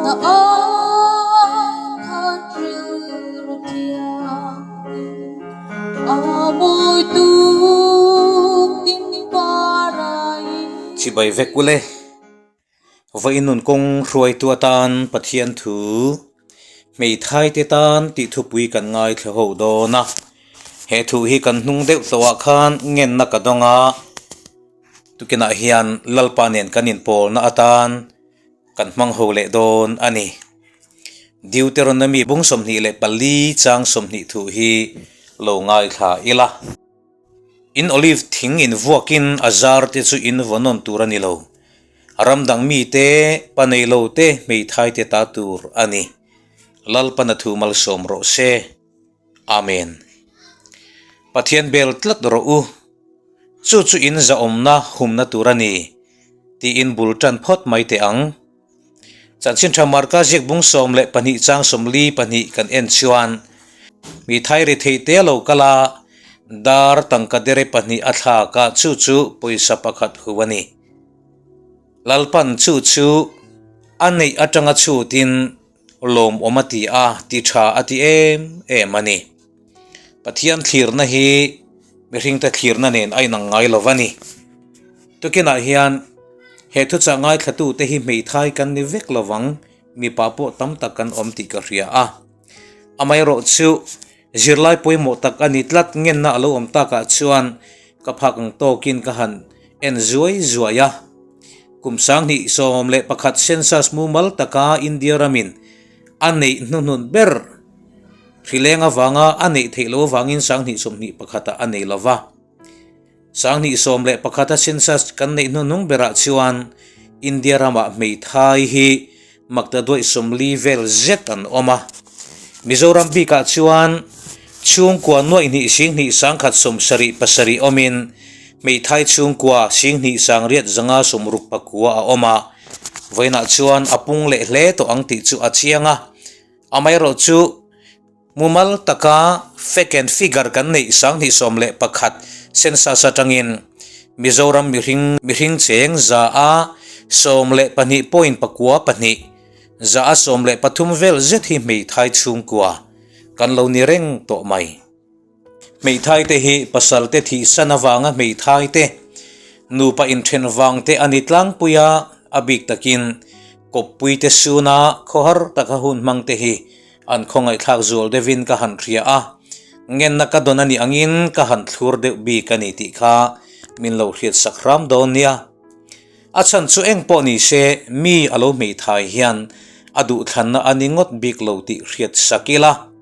Na ai khan rilru thianghlim a mawi tuk ding parai. Chibai vek ule. Vawiin nun kawng hruaitu atan Pathian thu hmeithai te tan tih thupui kan ngaithla ho dawn a. He thu hi kan hnung deuh tawhah khan ngenna ka dawng a, tukinah hian Lalpa nen kan inpawlna atan kan hmang ho leh dawn a ni. Deuteronomy bung 24 chang 20 thu hi lo ngaithla ila. In olive thing in vuakin a zar te chu in vaw nawn tur a ni lo. Ram dang mite, pa nei lo te, hmeithai te ta tur a ni. Lalpana thu malsawm rawh se. Amen. Pathian bel tlat rawh u. Chu chu in zahawmna humna tur a ni, tiin bul tan phawt mai teh ang. Chanchin tha Marka ziak bung 12 chang 42 kan en chuan mi thai ri thei te lo kal a, dar tangka dere pahnih a thlak a, chu chu pawisa pakhat hu a ni. Lalpan chu chu a neih atanga chhutin lawmawm a ti a, ti tha a ti em em a ni. Pathian thlirna hi mihringte thlirna nen a inang ngai lo va ni. Tukinah hian he thuchah ngaithlatute hi hmeithai kan ni vek lo vang, mipa pawh tam tak kan awm tih ka hria a. Amaherawh chu zirlai pawimawh tak a ni tlat ngenna a lo awm takah chuan ka phak ang tawkin ka han en zuai zuai a. Kum 2011 census mumal taka India ramin a neih hnuhnun ber hrileng avanga a neih theih loh avangin 2021 ah a nei lo va. 2011 a census kan neih hnuhnung berah chuan India ramah hmeithai hi maktaduaih 40 vel zet an awm a. Mizoram bikah chuan chhungkua nuaih hnih sing hnih sangkhat sawmsarih pasarih awmin hmeithai chhungkua sing hnih sangriat zanga sawmruk pakua a awm a. Vawiinah chuan a pung leh hle tawh ang tih chu a chiang a. Amaherawh chu mumal taka fact and figure kan neih 2011 census atangin Mizoram mihring mihring cheng za a 12 point pakua pahnih za a 13 vel zet hi hmeithai chhungkua kan lo ni reng tawh mai. Hmeithai te hi pasal te thihsan avanga hmeithai te nupa inthen vang te a ni tlangpui a, a bik takin kawppui te suna khawhar taka hun hmang te hi an khawngaihthlak zual deuhin ka han hria a, ngenna ka dawn a nih angin ka han thlur deuh bik a ni tih kha min lo hriatsak hram dawn nia. A chhan chu eng pawh ni se mi a lo hmeithai hian a duhthlanna a ni ngawt bik lo tih hriatsak ila.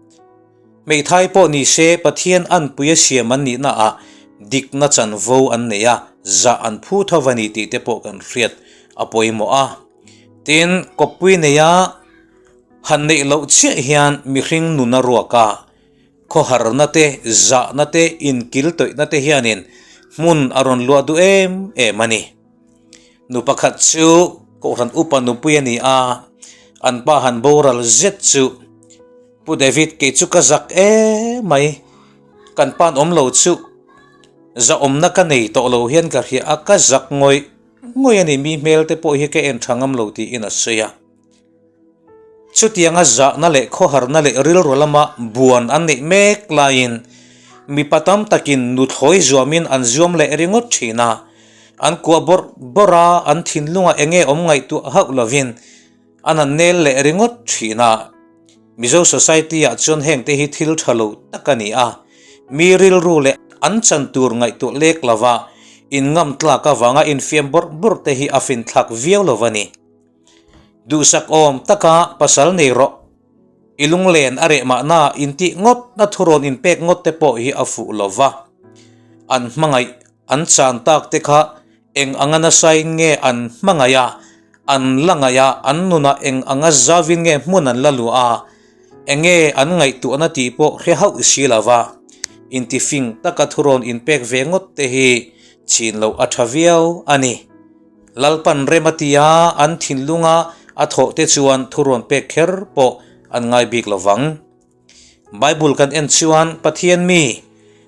Hmeithai pawh ni se Pathian anpui a siam an nihna ah dikna chanvo an nei a, zah an phu tho a ni tih te pawh kan hriat a pawimawh a. Tin, kawppui neia han neih loh chiah hian mihring nun a ruak a, khawharna te, zahna te, inkil tawihna te hianin hmun a rawn luah duh em em a ni. Nu pakhat chu Kohhran upa nupui a ni a, an pa han boral zet chu. Pu David kei chu ka zak e mai, kan pan awm lo chu zahawmna ka nei tawh lo hian ka hria a, ka zak ngawih ngawih a ni, mi hmel te pawh hi ka en tha ngam lo tiin a sawi a. Chutianga zahna leh khawharna leh rilru lama buan an neih mek laiin mipa tam takin nuthlawi zuamin an zuam leh ringawt thin a, an kuah bawrh bawrh a, an thinlungah enge awm ngaihtuah hauh lovin An han nel leh ringawt thin a, Mizo society ah chuan heng te hi thil tha lo tak a ni a, mi rilru leh an chan tur ngaihtuah lek lova in ngam tlak avanga infiam bawrh bawrh te hi a finthlak viau lo a ni. Duhsak awm taka pasal nei rawh, i lunglen a reh mahna intih ngawt na thurawn inpek ngawt te pawh hi a fuh lova, an hmangaih an chan tak te kha Eng anga nasain nge an hmangaih a, an la ngaih a, an nunah eng anga zavin nge hmun an la luah a, eng nge an ngaihtuahna tih pawh hre hauh si lo va, intifing taka thurawn inpek ve ngawt te hi chin loh a tha viau a ni. Lalpan rem a ti a, an thinlunga a thawh te chuan thurawn pek kher pawh an ngai bik lo vang. Bible kan en chuan Pathian mi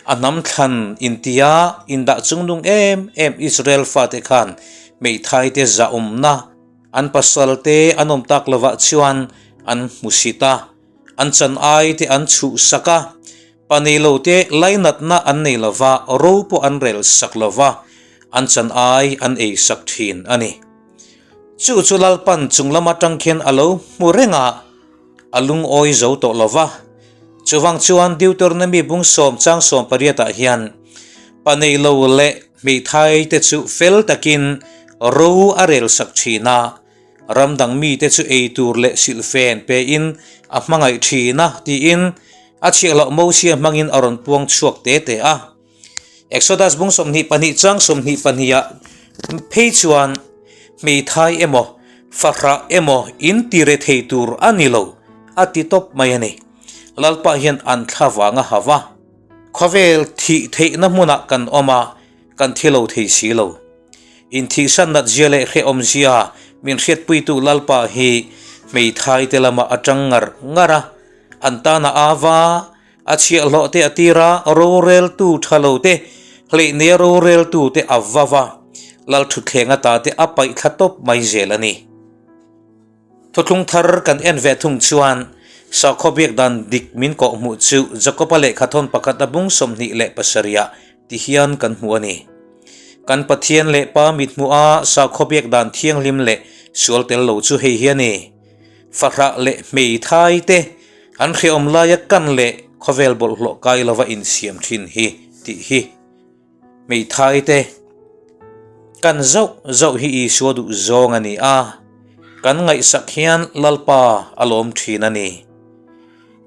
a hnam thlan intia indah chungnung em em Israel fate khan hmeithai te zahawmna An pasal te an awm tak lovah chuan an hmusit a, an chan ai te an chhuhsak a, pa nei lo te lainatna an nei lova, ro pawh an rel sak lova, an chan ai an ei sak thin a ni. Chu chu Lalpan chung lam atang khian a lo hmu reng a, a lungawi zo tawh lo va. Chuvang chuan Deuteronomy bung sawm chang sawm pariatah hian pa nei lo leh hmeithai te chu fel takin ro a rel sak thin a, ram dang mite chu ei tur leh silhfen pein a hmangaih thin a tiin a chhiahloh Mosia hmangin a rawn puang chhuak te te a. Exodus bung 22 chang 22 ah phei chuan hmeithai emaw fahrah emaw in ti re thei tur a ni lo a ti tawp mai a ni. Lalpa hian an thla vang a ha va. Khawvel thih theihna hmunah kan awm a, kan thi lo thei si lo. Inthihsan nat zia leh hrehawm zia min hriatpuitu Lalpa hi hmeithai te lamah a tang ngar ngar a, an tana a va A chhiahhlawh te a tir a, roreltu tha lo te, hleihneia roreltu te a va va, lal thutthleng ata te a paih thla tawp mai zel a ni. Thuthlung thar kan en ve thung chuan sakhaw biak dan dik min kawh hmuh chu Jakoba lehkhathawn pakhat a bung 27 ah ti hian kan hmu a ni. Kan Pathian leh Pa mithmuh a sakhaw biak dan thianghlim leh sual tel lo chu hei hi a ni. Fahrah leh hmeithai te an hrehawm laia kan leh khawvel bawlhhlawh kai lova insiam thin hi tih hi hmeithai te kan zauh zauh hi Isua duh zawng a ni a, kan ngaihsak hian Lalpa a lawm thin a ni.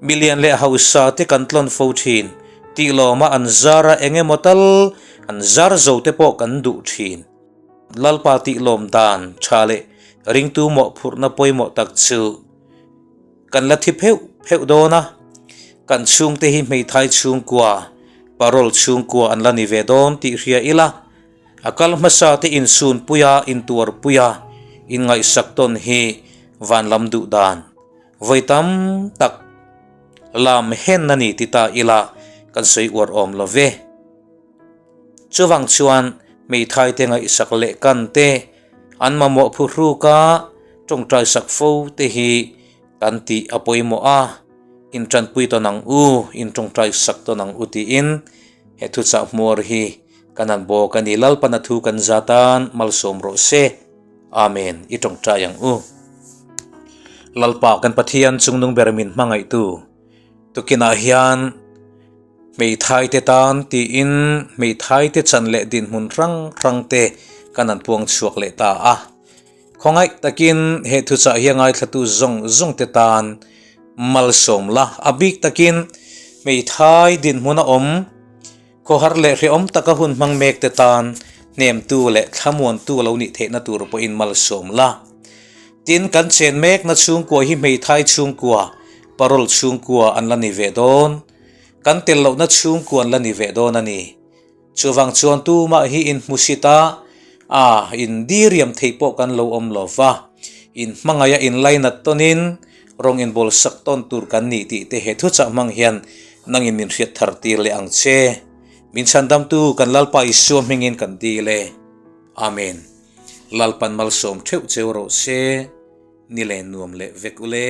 Milian leh hausa te kan tlawn fo thin tih lawma an zar a eng emaw tal an zar zo te pawh kan duh thin. Lalpa tih lawm dan tha leh ringtu mawhphurhna pawimawh tak chu kan la thi pheuh pheuh dawn a, kan chhungte hi hmeithai chhungkua, parole chhungkua an la ni ve dawn tih hria ila, a kal hmasa te insunpuia, intuarpuia, inngaihsak tawn hi van lam duh dan vawi tam tak lam hen a ni ti ta ila kan sawi uar awm lo ve. Chuvang chuan hmeithai te ngaihsak leh kan te, an mamawh phuhruka tawngtai sak fo te hi kan tih a pawimawh a, intanpui tawn ang u, intawngtai sak tawn ang u tiin he thuchah hmuar hi kan han bawk a ni. Lalpana thu kan za tan malsawm rawh se. Amen. I tawngtai ang u. Lalpa kan Pathian chungnung ber min hmangaihtu tukinah hian Hmeithai te tan tiin hmeithai te chan leh dinhmun hrang hrang te kan han puang chhuak leh ta a. Khawngaih takin he thuchah hi a ngaithlatu zawng zawng te tan malsawm la. A bik takin hmeithai dinhmun a awm, khawhar leh hrehawm taka hun hmang mek te tan hnemtu leh thlamuantu lo nih theihna tur pawhin malsawm la. Tin, kan chen mekna chhungkua hi hmeithai chhungkua, parole chhungkua an la ni ve dawn. Kan tel lohna chhungkua an la ni ve dawn a ni. Chuvang chuan tumah hi inhmusit a, a indiriam theih pawh kan lo awm lo va. Inhmangaih a inlainat tawnin rawng inbawlsak tawn tur kan ni tih te he thuchah hmang hian nangin min hriat thar tir leh ang che. Min chhandamtu kan Lalpa Isua hmingin kan dil e. Amen. Lalpan malsawm theuh cheu rawh se. Ni len nuam leh vek ule.